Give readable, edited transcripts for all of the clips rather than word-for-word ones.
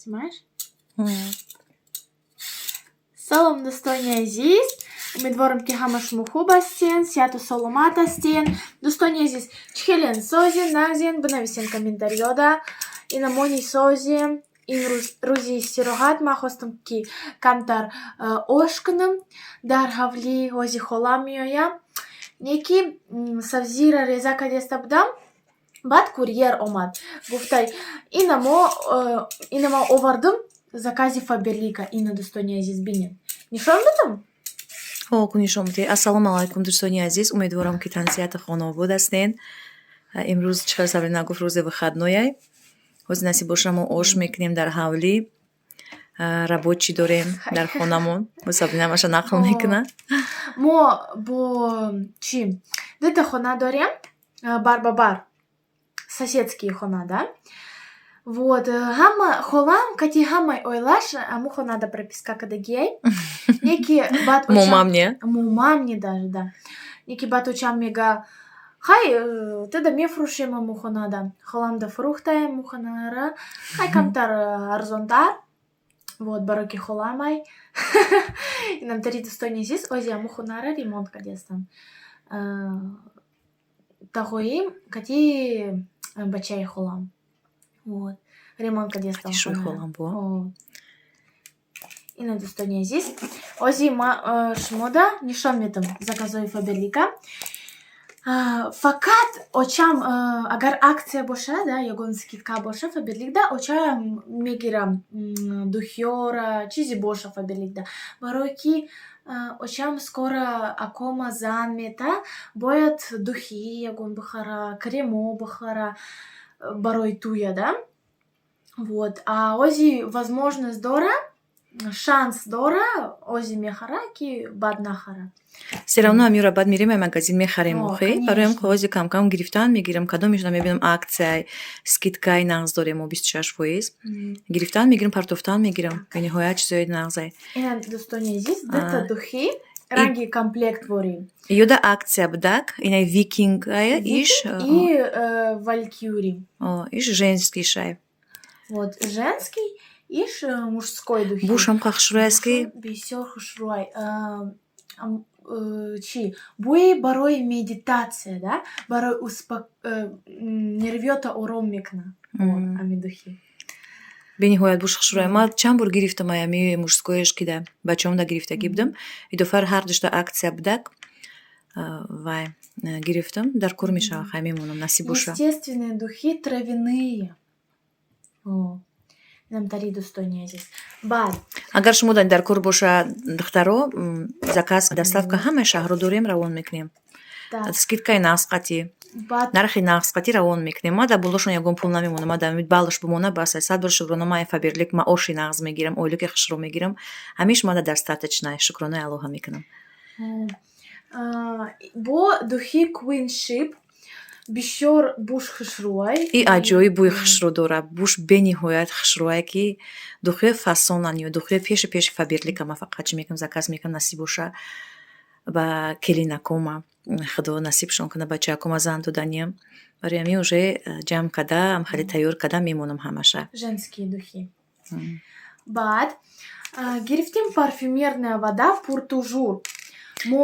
Снимаешь? Салом, дӯстони азиз! Умедворам, ки ҳама шумо хуб ҳастен, сиҳату саломат ҳастен. Дӯстони азиз, чӣ хелен, созен, нағзен? Бинависен комментариёда. Ина мо нисозем. Имрӯз рӯзи истироҳат, ман хостам, ки камтар ош кунам дар ҳавлӣ, ҳози холам меоям. Не ки сабзира реза кардеста будам, баъд курьер омад. Гуфтай, ина ма овардам закази Фаберлика. Ина, дӯстони азиз, бинед. Нишон додам? Ҳо, ку нишон бидиҳ. Ассалому алайкум, дӯстони азиз. Умедворам, ки тансиҳату хонаобод ҳастен. Имрӯз, чӣ хел Сабрина гуфт, рӯзи выходной. Ҳозир насиб боша, мо ош мекунем дар ҳавлӣ. Рабочий дорем дар хонамон. Боз Сабрина ҳамаша нақл мекунад. Мо бо чӣ дута хона дорем бар ба бар, соседские хона, да. Вот, ҳама холам кати ҳамаи оилаш ҳамун хонада прописка кардагиай. Неки баъд Момам не? Момам не даже, да. Неки баъд очам мега: «Хай, тада мефурӯшем ҳамун хонада». Холамда фурӯхтаем ҳамун хонара. Хай, камтар арзонтар. Вот, барои ки холамай. Инамтари, дӯстони азиз, ози ҳамун хонара ремонт кардиастам. Тағоим кати бачаи холам. Вот. Ремонт кардиастам. Кати шӯи холам бо? Ина, дӯстони азиз, ози ма шумода нишон медам заказҳои Фаберлика. Фақат очам, агар акция боша, да, ягон скидка боша Фаберликда, очам мегирам духиёра, чизе боша Фаберликда. Барое ки очам скоро акома зан мета, бояд духи ягон бихара, кремо бихара барои туя, да. Вот. А ози возможность дора, шанс дора, ози мехара, ки баъд нахара. Все равно амира баъд мерем, ай магазин мехарем. О, охе, бароям конечно. Қоғози камкам гирифтан мегирам, кадомешона мебинам, акция, скидкаи нағз дорем, мо 26% гирифтан мегирам, партофтан мегирам. Бениҳоят чизои нағзай. Ина, дӯстони азиз, дута духи ранги комплект ворем. Ёда акция будак, ина Викинг ая иш. И Валькюри. О, иш женский шай. Вот, женский, иш мужской духи. Бушам хушрӯй аст, ки Бушон бисёр хушрӯй. Чӣ? Бӯи барои медитация, да? Барои нервиёта ором мекунад. Вот, ами духи. Бениҳоят буш хушрӯй. Ман чанд бор гирифтам ай ами мужскоеш, ки да бачаҳомда гирифтагӣ будам. Идофар ҳар душта акция будак. Вай, гирифтам, дар кор мешава, хай, мемонам, насиб боша. Естественные духи, травяные. О, инамтари, дӯстони азиз. Баъд Агар шумо дар кор боша, духтаро, заказ, доставка ҳамаи шаҳрҳо дорем, равон мекунем. Скидкаи нағз қатӣ, баъд нархи нағз қатӣ равон мекунем. Ма дар болошон ягон пул намемонам, ма дар баллаш бимона, бас. Сад бор шукрона, ман Фаберлик маоши нағз мегирам, ойлики хушрӯ мегирам. Ҳамиш мада достаточно, шукронаи Аллоҳа мекунам. Бо духи Queenship бисёр буш хушрӯай. И аҷоиб бӯи хушрӯ дорад. Буш бениҳоят хушрӯае, ки духиҳои фасонан ё духиҳои пеши пеши Фаберлика ма фақат чӣ мекунам, заказ мекунам, насиб боша ба келинакома. Худо насибшон кунад, бачаакома зан доданиям. Барои ҳамин уже ҷамъ карда, хеле тайёр карда мемонам ҳамаша. Женские духи. Баъд гирифтем парфюмерная вода Пуртужур. Мо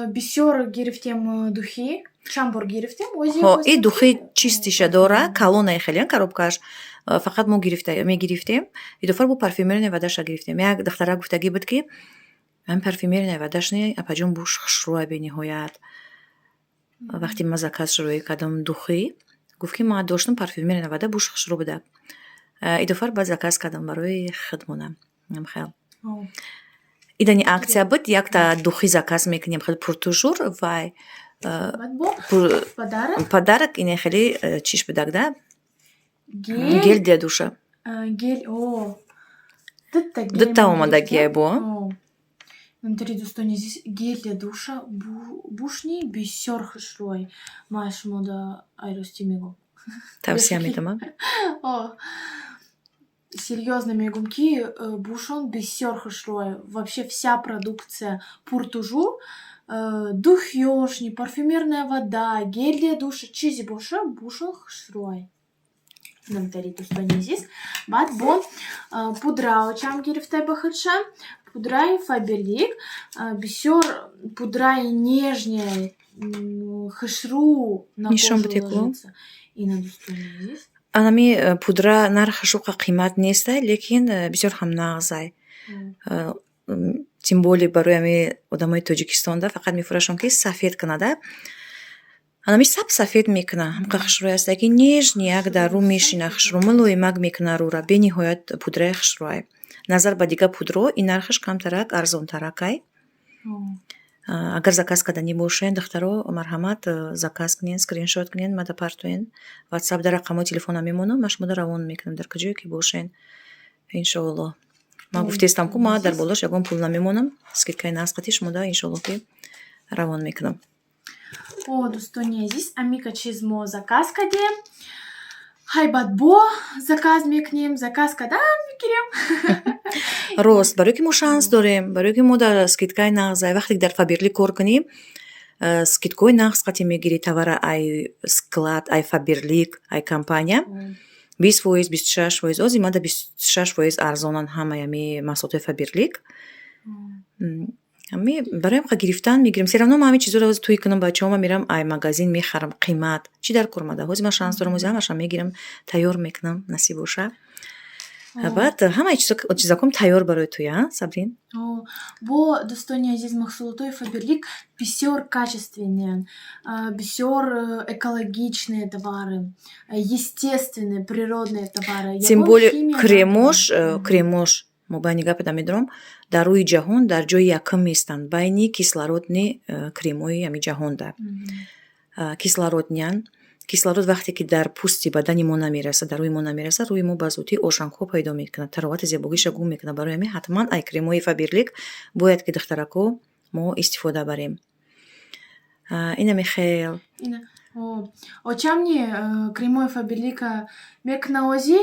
бисёр гирифтем духи, чанд бор гирифтем. Ҳо, и духи чистиша дора, калонаи хеле коробкааш. Фақат мо гирифта мегирифтем. Идофар бо парфюмерная водаша гирифтем. Як духтара гуфтагӣ буд, ки ҳамин парфюмерная водашни, апаҷон, буш хушрӯа бениҳоят. Вақте ман заказ шурӯъ кардам духи, гуфт, ки ман доштам парфюмерная вода, буш хушрӯ буда. Идофар баъд заказ кардам барои худмона. Хел. Идани акция буд, якта духи заказ мекунем, хеле Пуртужур вай подарок ине хеле чиш будак, да? Гель для душа. Гель, о. Дутта омадагия бо. Намтари, дӯстони азиз, гель для душа бушни бисёр хушрӯй. Ман шумода айростӣ мегӯм. Тавсия медама. Серьезно мегӯм, ки бушон бисёр хушрӯй. Вообще вся продукция Пуртужур, духёшни, парфюмерная вода, гель для душа, чизе боша, бушон хушрӯй. Намтари, дӯстони азиз. Баъд бо пудра очам гирифтай ба худша. Пудраи Фаберлик, бисёр пудраи нежный, хушрӯ на Нишон кожу бидеҳ ку. ложится. Ина, дӯстони азиз. Анами пудра нархаш уқа қимат нестай, лекин бисёр ҳам нағзай. Тем более барои ами одамои Тоҷикистонда фақат мефурӯшам, ки сафед кунада. Анами сап сафед мекуна. Ҳамқа хушрӯй аста, ки нежный як дар рӯ мешина, хушрӯ мулоимак мекуна рӯра. Бениҳоят пудраи хушрӯай. Назар ба дигар пудро ин нархаш камтарак арзонтаракай. Агар заказ карданӣ бошед, духтаро, марҳамат, заказ кунед, скриншот кунед, мада партоен. Ватсап дар рақамҳои телефонам мемонам, ман шуморо равон мекунам дар куҷое ки бошед. Иншоаллоҳ. Ман гуфтаистам, ку ман дар болош ягон пул намемонам. Скидкаи нағз қатӣ шумода, иншоаллоҳ, ки равон мекунам. О, дӯстони азиз, амика чиз мо заказ кардем. Ҳайбат бо заказ мекунем, заказ кардан мегирем. Рост, барое ки мо шанс дорем, барое ки мо дар скидкаи нағзай. Вақте ки дар Фаберлик кор кунӣ, скидкаҳои нағз қатӣ мегирӣ товара ай склад, ай Фаберлик, ай компания. 20%, 26%. Ози мада 26% арзонанд ҳамаи ами маҳсулотҳои Фаберлик. Ами барои ҳамқа гирифтан мегирем. Всё равно ман ҳамин чизҳоро ҳозир тӯй кунам, бачаҳома мерам, ай магазин мехарам қимат. Чӣ дар кор омада? Ҳозир ман шанс дорам, ҳозир ҳамаашам мегирам, тайёр мекунам, насиб боша. Баъд ҳамаи чизаком тайёр барои тӯй, а, Сабрин? Бо, дӯстони азиз, маҳсулотҳои Фаберлик бисёр качественные, бисёр экологичные товары, естественные, природные товары. Тем Ягон более химия кремош, надорад. Кремош мо байни гапата медорам, дар рӯи ҷаҳон дар ҷои якум меистанд байни кислородный кремҳои ҳами ҷаҳонда. Кислородныянд. Кислород вақте ки дар пӯсти бадани мо намерасад, дар рӯи мо намерасад, рӯи мо ба зудӣ ошангҳо пайдо мекунад, таровати зебогиша гум мекунад. Барои ҳамин ҳатман ай кремҳои Фаберлик бояд ки, духтарако, мо истифода барем. Инами хел. Очамни кремои Фаберлика мекуна, озӣ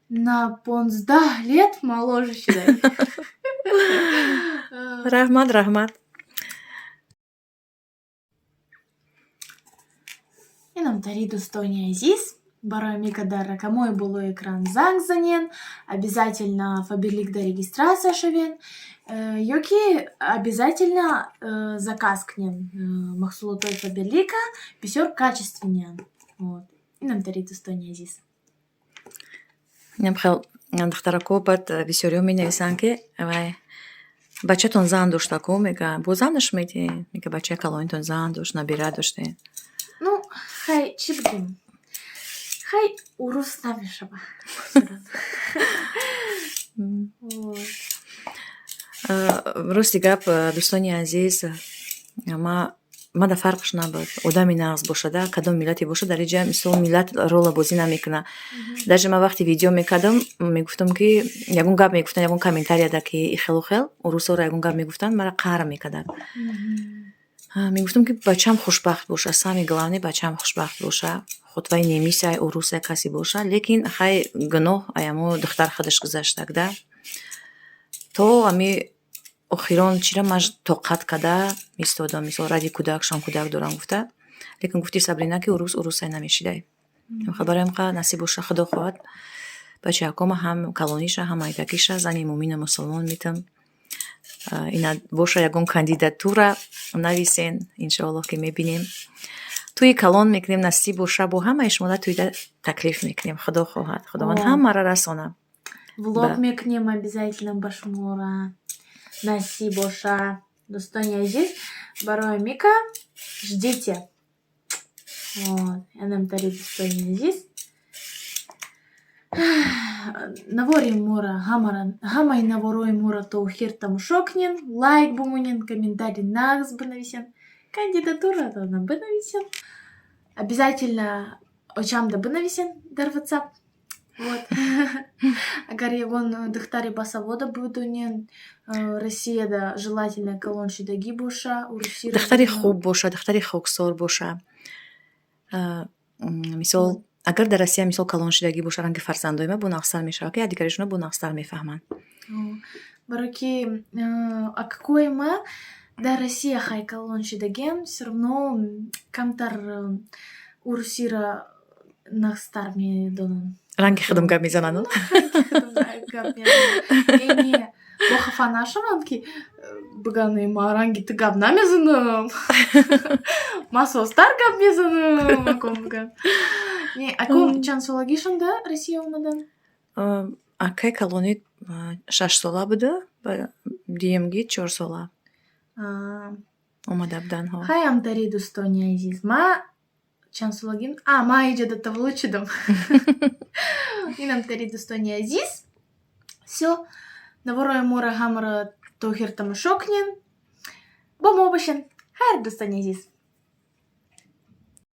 на 15 лет моложе шудай. Раҳмат, раҳмат. Инам тари, дӯстони азиз, барои мика дар рақамҳои болои экран занг занен, обязательно Фаберлик дар регистрация шавен, ё ки обязательно заказ кунен маҳсулотҳои Фаберлика, бисёр качественныянд. Вот. Инам тари, дӯстони азиз. Инам хел, духтарако, баъд бисёриҳо менависанд, ки вай бачатон зан дошта ку, мега, бо занаш медиҳед, мега, бачаи калонитон зан дошт, набира доштед. Ну, хай, чӣ бигем? Хай, урус намешава. Вот. Рости гап, дӯстони азиз, мада фарқш набуд. Одами нағз бошада, кадом миллате бошад, дар инҷа мисол миллат рола бозӣ намекунад. Даже ман вақте видео мекардам, мегуфтам, ки ягон гап мегуфтанд, ягон комментарияда, ки ихелу хел урусоро ягон гап мегуфтанд, мара қаҳр мекарданд. Мегуфтам, ки бачам хушбахт боша, самое главное, бачам хушбахт боша. Худ вай немисай, урусай, касе боша, лекин хай гуноҳ аямо духтар худаш гузаштак да. То ами охирон чира ман тоқат карда истодам, мисол ради кӯдакшон, кӯдак дорам гуфта. Лекин гуфти Сабрина, ки урус урусай намешидай. Барои ҳамқа насиб боша, худо хоҳад, бачаҳакома ҳам калониша, ҳам майдакиша зани мӯмину мусулмон метам. Ина боша, ягон кандидатура нависен, иншоаллоҳ, ки мебинем. Тӯи калон мекунем, насиб боша, бо ҳамаи шумода тӯйда таклиф мекунем, худо хоҳад, худованд ҳамаро расона. Влог мекунем обязательно ба шумора. Насиб боша. Дӯстони азиз, барои Мика ждите. Вот. Инам тари, дӯстони азиз. Навори мора ҳамара, ҳамаи наворои моро то охир тамошо кунен, лайк бимонен, комментарий нағз бинависен, кандидатуратона бинависен. Обязательно очамда бинависен дар WhatsApp. Вот. Агар ягон духтари басавода бидонен, Россияда желательно калон шудагӣ боша, урусиро Духтари бидонад. хуб боша, духтари хоксор боша. Мисол, агар дар Россия, мисол, калон шудагӣ боша, ранги фарзандои ма бо нағзтар мешавад, ки якдигаришонро бо нағзтар мефаҳманд. Барои ки акакои ма дар Россия хай калон шудагиам, всё равно камтар урусиро Нағзтар медонам. Ранги худам гап мезананд. Гап мезанам. Не, бо хафа нашаванд, ки биган: «Ма ранги ту гап намезанам, ма созтар гап мезанам», аком биган. Не, аком чанд солагишон да Россия омадан? Акай калонӣ 6 сола буда, дуюмгӣ 4 сола омада буданд. Хай, амтари, дӯстони азиз, ма чанд солагим? А, ма иҷода таваллуд шудам. Инамтари, дӯстони азиз, всё, наворои моро ҳамаро то охир тамошо кунен, бо мо бошен. Хайр, дӯстони азиз.